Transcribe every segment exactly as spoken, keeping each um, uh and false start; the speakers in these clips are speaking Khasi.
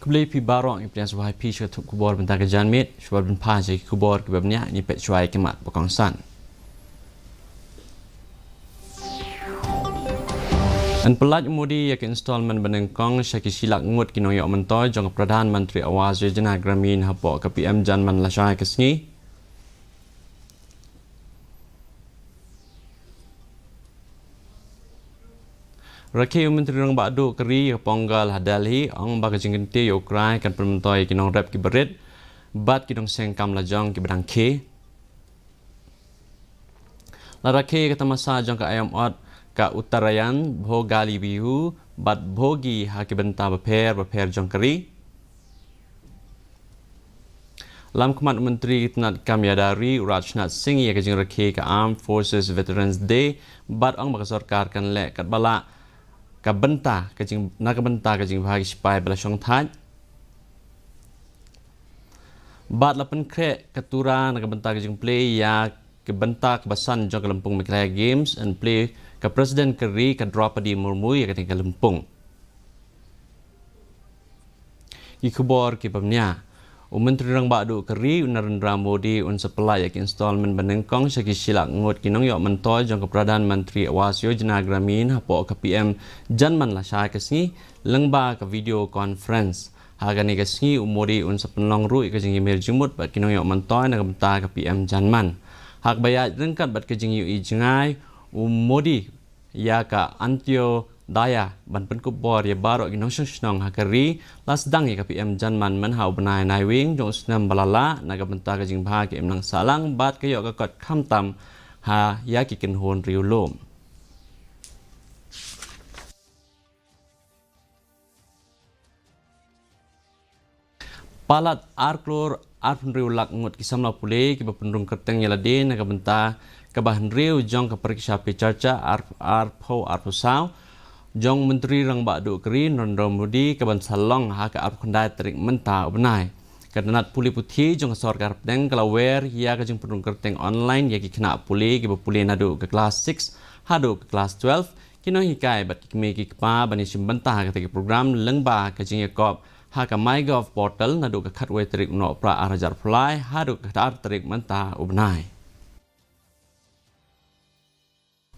Khublei phi baroh, ngi pdiang sngewbha ïa phi sha ka thut khubor mynta ka janmiet. Shuwa ban pha sha ki khubor kiba bniah, ngi peit shuwa ïa ki mat ba kongsan. Yn pyllait u Modi ïa ka installment banyngkong sha ki shi lak ngut ki nongïoh myntoi jong ka Pradhan Mantri Awas Yojana Gramin hapoh ka P M Jan Man lashai ka sngi. Rakhe u Myntri Rangbah Duh ka ri ïa ka Pongal ha Delhi, ong ba ka jingkyntiew ïa u Krai kan pynmyntoi ïa ki nongrep kiba rit bad ki nongseng kam lajong kiba dang khie. La rakhe ïa ka tamasa jong ka aïom ot ka Uttarayan, Bhogali Bihu bad Bhogi ha ki bynta bapher bapher jong ka ri. Lam khmat u Myntri ka tnad kam ïada ri u Rajnath Singh ïa ka jingrakhe ka Armed Forces Veterans Day bad ong ba ka sorkar kan leh katba lah ka bynta ka jing, na ka bynta ka jingbha ki sipai ba la shong thait. Bad la pynkhreh ka tura na ka bynta ka jingplie ïa ka bynta kaba san jong ka lympung Meghalaya Games, yn plie ka President ka ri ka Draupadi Murmu ïa kane ka lympung. Ki khubor kiba bniah. U Myntri Rangbah Duh ka ri u Narendra Modi un sa pyllait ïa ka installment banyngkong sha ki shi lak ngut ki nongïoh myntoi jong ka Pradhan Mantri Awas Yojana Gramin hapoh ka P M Jan Man lashai ka sngi lyngba ka video conference. Ha kane ka sngi u Modi un sa pynlong ruh ïa ka jingïamir jingmut bad ki nongïoh myntoi na ka bynta ka P M Jan Man. Ha kaba ïaid ryngkat bad ka jingïohi jngai u Modi ïa ka Antyodaya ban pynkup bor ïa baroh ki nongshong shnong ha ka ri, la sdang ïa ka P M Jan Man mynha u bnai Naiwieng jong u snem ba la lah na ka bynta ka jingbha ka imlang sahlang bad ka ïoh ka kot khamtam ha ïa ki kynhun riewlum. Palat ar klur arphew hynriew lak ngut ki samla pule kiba pynrung kyrteng ïa lade na ka bynta kaba hynriew jong ka Pariksha Pe Charcha ar, arphew arphew saw jong u Myntri Rangbah Duh ka ri Narendra Modi kaban sa long ha ka arphew khyndai tarik mynta u bnai. Ka tnad pule puthi jong ka sorkar pdeng ka la wer ïa ka jingpynrung kyrteng online ïa ki khynnah pule kiba pule naduh ka klas six haduh ka klas twelve, ki nonghikai bad ki kmie ki kpa ban ïashim bynta ha kata ka program lyngba ka jingïakop ha ka MyGov portal naduh ka khatwei tarik u Nohprah ar hajar arphew lai haduh ka khatar tarik mynta u bnai.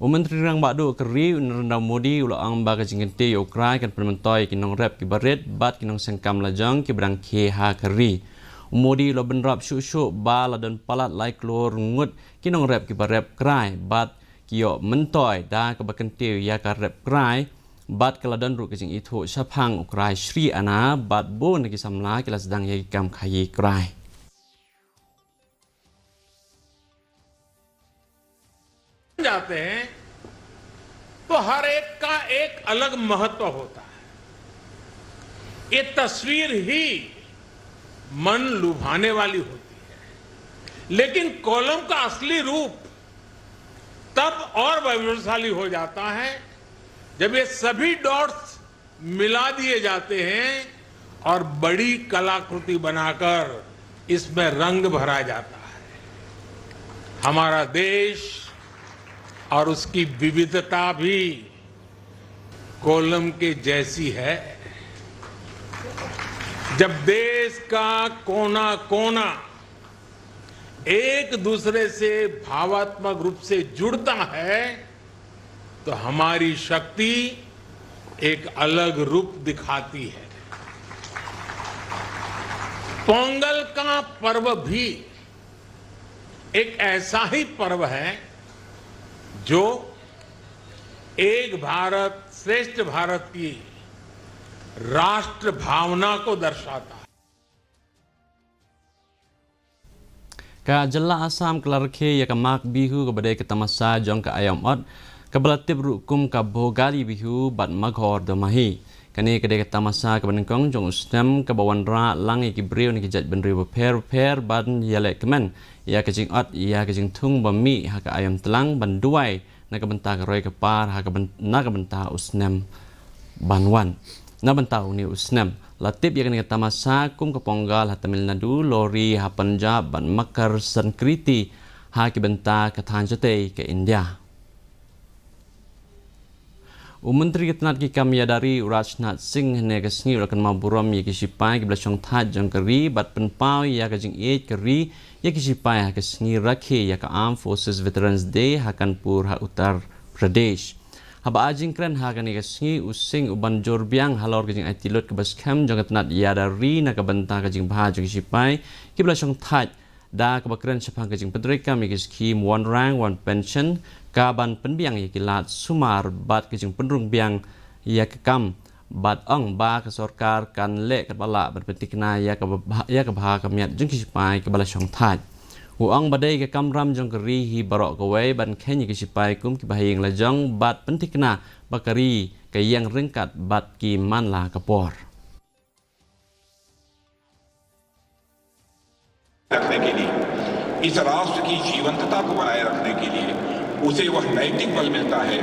U Myntri Rangbah Duh ka ri u Narendra Modi u la ong ba ka jingkyntiew ïa u Krai kan pynmyntoi ïa ki nongrep kiba rit bad ki nongseng kam lajong kiba dang khie ha ka ri. U Modi u la bynrap shuh shuh ba la don palat lai klur ngut ki nongrep kiba rep Krai bad ki ïoh myntoi da kaba kyntiew ïa ka rep Krai bad ka la don ruh ka jingithuh shaphang u Krai Shri Anna bad bun na ki samla ki la sdang ïa ki kam khaïi Krai. जाते हैं तो हर एक का एक अलग महत्व होता है। ये तस्वीर ही मन लुभाने वाली होती है, लेकिन कोलम का असली रूप तब और वैभवशाली हो जाता है जब ये सभी डॉट्स मिला दिए जाते हैं और बड़ी कलाकृति बनाकर इसमें रंग भरा जाता है। हमारा देश और उसकी विविधता भी कोलम के जैसी है। जब देश का कोना कोना एक दूसरे से भावात्मक रूप से जुड़ता है तो हमारी शक्ति एक अलग रूप दिखाती है। पोंगल का पर्व भी एक ऐसा ही पर्व है जो एक भारत श्रेष्ठ भारत की राष्ट्र भावना को दर्शाता है। Ka jylla Assam ka la rakhe ïa ka Magh Bihu kaba dei ka tamasa jong ka aïom ot kaba la tip ruh kum ka Bhogali Bihu bad Maghor Domahi. Kane ka dei ka tamasa kaba nyngkong jong u snem kaba wanrah lang ïa ki briew na ki jaitbynriew bapher bapher ban ïalehkmen ïa ka jingot ïa ka jingthung ba mih ha ka aïom tlang ban duwai na ka bynta ka roi ka par ha ka byn, na ka bynta u snem ban wan. Na bynta une u snem la tip ïa kane ka tamasa kum ka Pongal ha Tamil Nadu, Lohri ha Punjab bad Makar Sankranti ha ki bynta ka thaiñ shatei ka India. U Myntri ka tnat ki kam ïada ri u Rajnath Singh hynne ka sngi u la kynmaw burom ïa ki shipai kiba la shong thait jong ka ri bad pynpaw ïa ka jingïeit ka ri ïa ki shipai ha ka sngi rakhe ïa ka Armed Forces Veterans Day ha Kanpur ha Uttar Pradesh. Haba ai jingkren ha kane ka sngi, u Singh u ban jur biang halor ka jingaiti lut kaba skhem jong ka tnat ïada ri na ka bynta ka jingbha jong ki shipai kiba la shong thait da kaba kren shaphang ka jingpyntreikam ïa ki skhim One Rank One Pension, ka ban pynbiang ïa ki lad sumar bad ka jingpynrung biang ïa ka kam, bad ong ba ka sorkar kan leh katba lah ban pyntikna ïa ka bha, ïa ka bha ka miat jong ki shipai kiba la shong thait. U ong ba dei ka kamram jong ka ri hi baroh kawei ban kheiñ ïa ki shipai kum kiba ha ïing la jong bad pyntikna ba ka ri ka ïeng ryngkat bad ki man la ka por. रखने के लिए, इस राष्ट्र की जीवंतता को बनाए रखने के लिए उसे वह नैतिक बल मिलता है,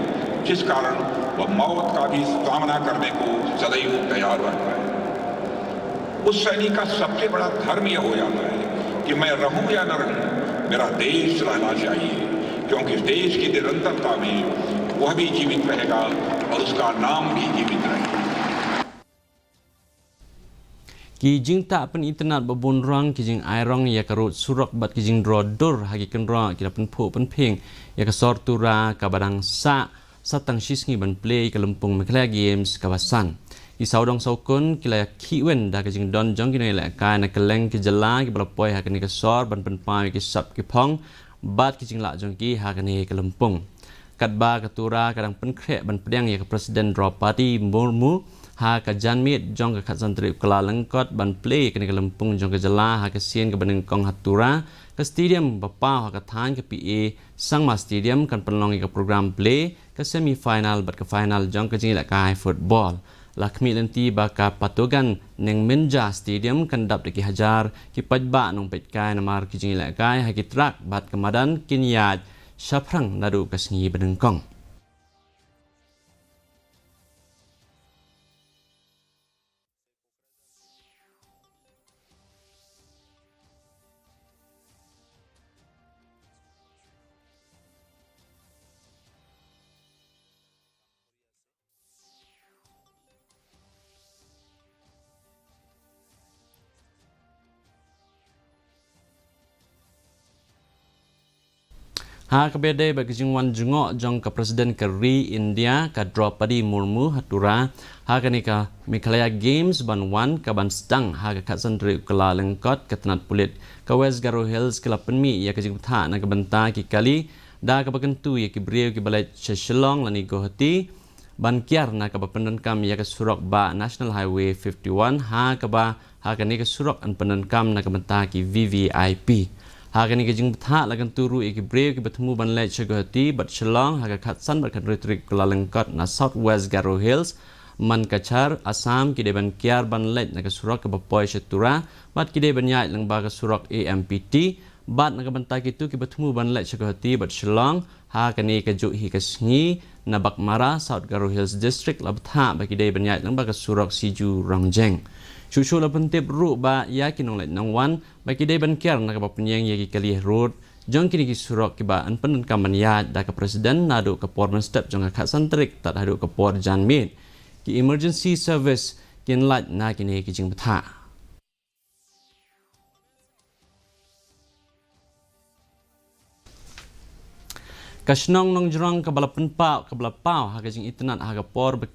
जिस कारण वह मौत का भी सामना करने को सदैव तैयार रहता है। उस सैनिक का सबसे बड़ा धर्म यह हो जाता है कि मैं रहूं या न रहूं, मेरा देश रहना चाहिए, क्योंकि देश की निरंतरता में वह भी जीवित रहेगा और उसका नाम भी जीवित रहेगा। Ki jingtah pynitynnad ba bun rong, ki jingai rong ïa ka rud surok bad ki jingdro dur ha ki kynroh ki la pynphuh pynphieng ïa ka sor Tura kaba dang sah sa tang shi sngi ban plie ïa ka lympung Meghalaya Games kaba san. Ki sawdong sawkun ki la khih win da ka jingdon jong ki nongïalehkai na kylleng ki jylla kiba la poi ha kane ka sor ban pynpaw ïa ki sap ki phong bad ki jinglah jong ki ha kane ka lympung. Katba ka Tura ka dang pynkhreh ban pdiang ïa ka President Draupadi Murmu ha ka janmiet jong ka khatsan tarik Kyllalyngkot ban plie ïa kane ka lympung jong ka jylla ha ka sien kaba nyngkong ha Tura, ka stadium ba paw ha ka thaiñ, ka P A Sangma Stadium, kan pynlong ïa ka program plie ka semi final bad ka final jong ka jingïalehkai football. La khmih lynti ba ka Patogen Nengminja Stadium kan dap da ki hajar ki paidbah nongpeitkai namar ki jingïalehkai ha ki track bad ka madan kin ïaid shaphrang naduh ka sngi ba nyngkong. Ha kaba ïadei bad ka jingwan jngoh jong ka President ka ri India ka Draupadi Murmu ha Tura ha kane ka Meghalaya Games ban wan ka ban sdang ha ka khatsan tarik Kyllalyngkot, ka tnat pulit ka West Garo Hills ka la pynmih ïa ka jingbthah na ka bynta ki kali da kaba kyntu ïa ki briew kiba leit sha Shillong lane Guwahati ban kiar na kaba pyndonkam ïa ka surok ba National Highway fifty-one ha kaba ha kane ka surok yn pyndonkam na ka bynta ki V V I P. Ha kane ka jingbthah la kyntu ruh ïa ki briew kiba thmu ban leit sha Guwahati bad Shillong ha ka khatsan bad khathynriew tarik Kyllalyngkot na South West Garo Hills, Mankachar, Assam, ki dei ban kiar ban leit na ka surok kaba poi sha Tura bad ki dei ban ïaid lyngba ka surok A M P T, bad na ka bynta kito kiba thmu ban leit sha Guwahati bad Shillong ha kane kajuh hi ka sngi na Baghmara, South Garo Hills District, la bthah ba ki dei ban ïaid lyngba ka surok Siju Rongjeng. Shuh shuh la pyntip ruh ba ïa ki nongleit nongwan ba ki dei ban kiar na kaba pynïeng ïa ki kali rud jong kine ki surok kiba yn pyndonkam ban ïaid da ka President naduh ka por mynstep jong ka khatsan tarik tad haduh ka por janmiet. Ki emergency service kin lait na kine ki jingbthah. Ka shnong Nongjrong kaba la pynpaw, kaba la paw ha ka jingitynnad ha ka por ba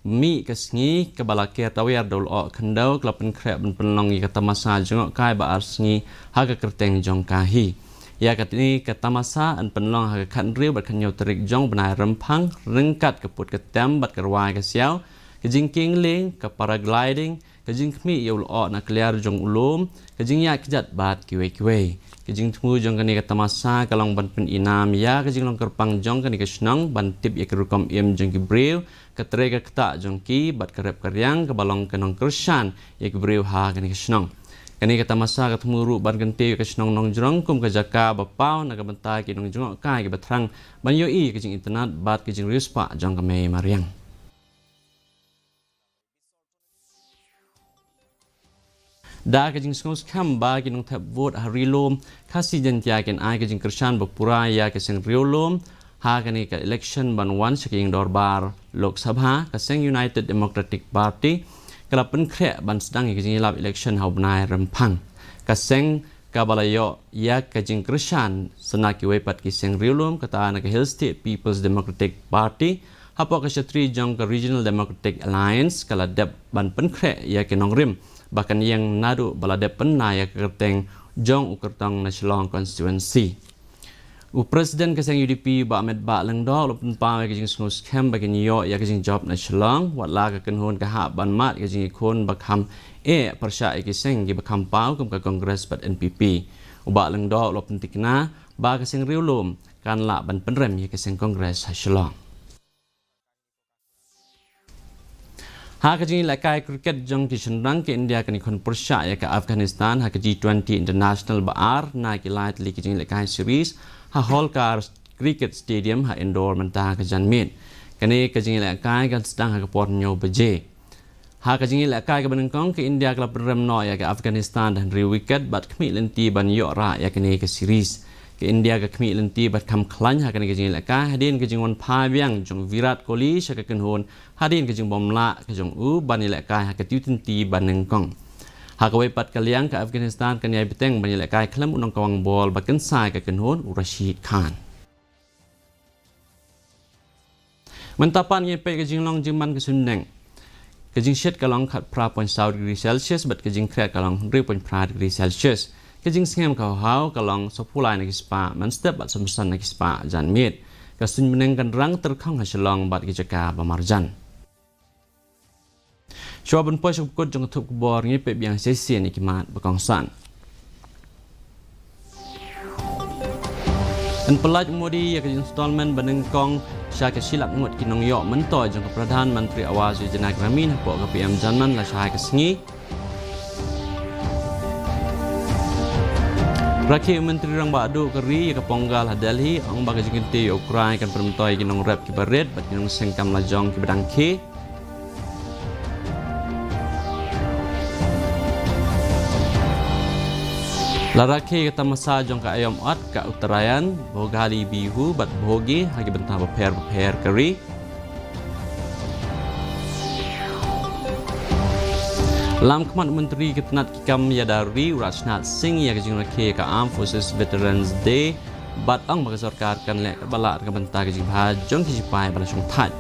mih ka sngi, kaba la ker tawiar da u lyoh khyndew, ka la pynkhreh ban pynlong ïa ka tamasa jngohkai ba ar sngi ha ka kyrteng jong ka hi. Ïa kane ka tamasa yn pynlong ha ka khathynriew bad khathynñiew tarik jong u bnai Rymphang, ryngkat ka put ka tem bad ka rwai ka siaw, ka jingkieng lieng, ka paragliding, ka jingkhmih ïa u lyoh na kliar jong u lum, ka jingïaid kjat bad kiwei kiwei. Ka jingthmu jong kane ka tamasa ka long ban pyni nam ïa ka jinglong kyrpang jong kane ka shnong, ban tip ïa ka rukom im jong ki briew, ka trei ka ktah jong ki bad ka rep ka riang kaba long ka nongkyrshan ïa ki briew ha kane ka shnong. Kane ka tamasa ka thmu ruh ban kyntiew ïa ka shnong Nongjrong kum ka jaka ba paw na ka bynta ki nongjngohkai kiba thrang ban ïohi ïa ka jingitynnad bad ka jingriewspah jong ka mei mariang. Da ka jingsngewskhem ba ki nongthep vote ha Ri Lum Khasi Jaiñtia kin ai ka jingkyrshan ba pura ïa ka seng riewlum Ha kane ka election ban wan sha ka ïing dorbar Lok Sabha, ka seng United Democratic Party ka la pynkhreh ban sdang ïa ka jingïalap election ha u bnai Rymphang. Ka seng kaba la ïoh ïa ka jingkyrshan sa na kiwei pat ki seng riewlum, kata na ka Hill State People's Democratic Party, hapoh ka shatri jong ka Regional Democratic Alliance, ka la dep ban pynkhreh ïa ki nongrim ba kan ïeng naduh ba la dep pynna ïa ka kyrteng jong u kyrtong na Shillong constituency. U President ka seng U D P, Bah Metbah Lyngdoh, u la pynpaw ïa ka jingsngewskhem ba kin ïoh ïa ka jingjop na Shillong, wat la ka kynhun ka hap ban mad ïa ka jingïakhun ba kham eh pyrshah ïa ki seng kiba kham paw kum ka Congress bad N P P. U Bah Lyngdoh u la pyntikna ba ka seng riewlum kan lah ban pynrem ïa ka seng Congress ha Shillong. Ha ka jingïalehkai cricket jong ki shynrang, ka India kan ïakhun pyrshah ïa ka Afghanistan ha ka G twenty International ba ar na ki lai tylli ki jingïalehkai series ha Holkar Cricket Stadium ha Indore mynta ka janmiet. Kane ka jingïalehkai kan sdang ha ka por hynñiew baje. Ha ka jingïalehkai kaba nyngkong, ka India ka la pynrem noh ïa ka Afghanistan da hynriew wicket bad khmih lynti ban ïoh rah ïa kane ka series. Ka India ka khmih lynti bad kham khlaiñ ha kane ka jingïalehkai hadien ka jingwan phai biang jong Virat Kohli sha ka kynhun hadien ka jingbym lah ka jong u ban ïalehkai ha ka T twenty ba nyngkong. Ha kawei pat ka liang, ka Afghanistan kan ïai bteng ban ïalehkai khlem u nongkawang bol ba kynsai ka kynhun, u Rashid Khan. Mynta pat ngin peit ka jinglong jingman ka suiñ bneng. Ka jingshit ka long khatphra point saw degree Celsius bad ka jingkhriat ka long hynriew point phra degree Celsius. Ka jingsngem ka hawhaw ka long sawphew lai na ki spah mynstep bad sawphew san na ki spah janmiet. Ka suiñ bneng kan rang tyrkhong ha Shillong bad ki jaka ba marjan. Shuwa ban poi sha ka kut jong ka thup khubor, ngin peit biang shisien ïa ki mat ba kongsan. Yn pyllait u Modi ïa ka installment ba nyngkong sha ka shi lak ngut ki nongïoh myntoi jong ka Pradhan Mantri Awas Yojana Gramin hapoh ka P M Jan Dhan lashai ka sngi. Rakhe u Myntri Rangbah Duh ka ri ïa ka Pongal ha Delhi, ong ba ka jingkyntiew ïa u Trai kan pynmyntoi ïa ki nongrep kiba rit bad ki nongseng kam lajong kiba dang khie. La rakhe ïa ka tamasa jong ka aïom ot ka Uttarayan, Bhogali Bihu bad Bhogi ha ki bynta bapher bapher ka ri. Lam khmat u Myntri ka tnat ki kam ïada ri u Rajnath Singh ïa ka jingrakhe ka Armed Forces Veterans Day, bad ong ba ka sorkar kan leh kaba lah na ka bynta ka jingbha jong ki shipai ba la shongthait.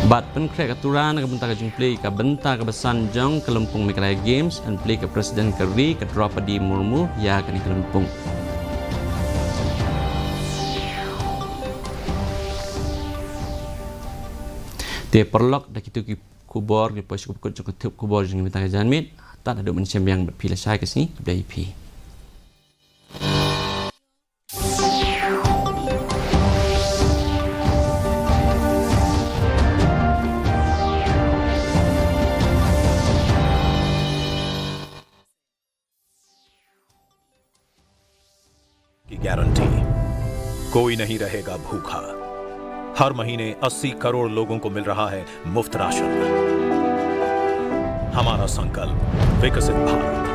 Bad pynkhreh ka Tura na ka bynta ka jingplie ka bynta kaba san jong ka lympung Meghalaya Games, yn plie ka President ka ri ka Droupadi Murmu ïa kane ka lympung. Te paralok, da kitu ki khubor ngi poi sha ka kut jong ka thup khubor jong ngi mynta ka janmiet. Tad haduh ban ïashem biang bad phi lashai ka sngi, khublei ïa phi. की गारंटी, कोई नहीं रहेगा भूखा। हर महीने अस्सी करोड़ लोगों को मिल रहा है मुफ्त राशन। हमारा संकल्प, विकसित भारत।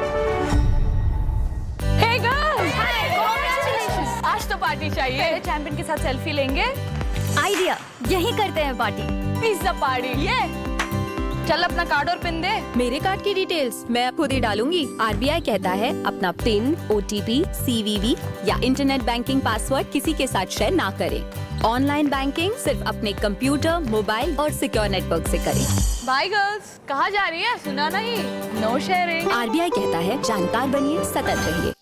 Hey girls! Hi! Congratulations! आज तो पार्टी चाहिए। पहले चैंपियन के साथ सेल्फी लेंगे। आइडिया, यहीं करते हैं पार्टी। पिज्जा पार्टी। ये, चल अपना कार्ड और पिन दे। मेरे कार्ड की डिटेल्स मैं खुद ही डालूंगी। आरबीआई कहता है, अपना पिन, ओटीपी, सीवीवी या इंटरनेट बैंकिंग पासवर्ड किसी के साथ शेयर ना करें। ऑनलाइन बैंकिंग सिर्फ अपने कंप्यूटर, मोबाइल और सिक्योर नेटवर्क से करें। बाय गर्ल्स, कहाँ जा रही है? सुना नहीं। नो शेयरिंग। आरबीआई कहता है, जानकार बनिए, सतर्क रहिए।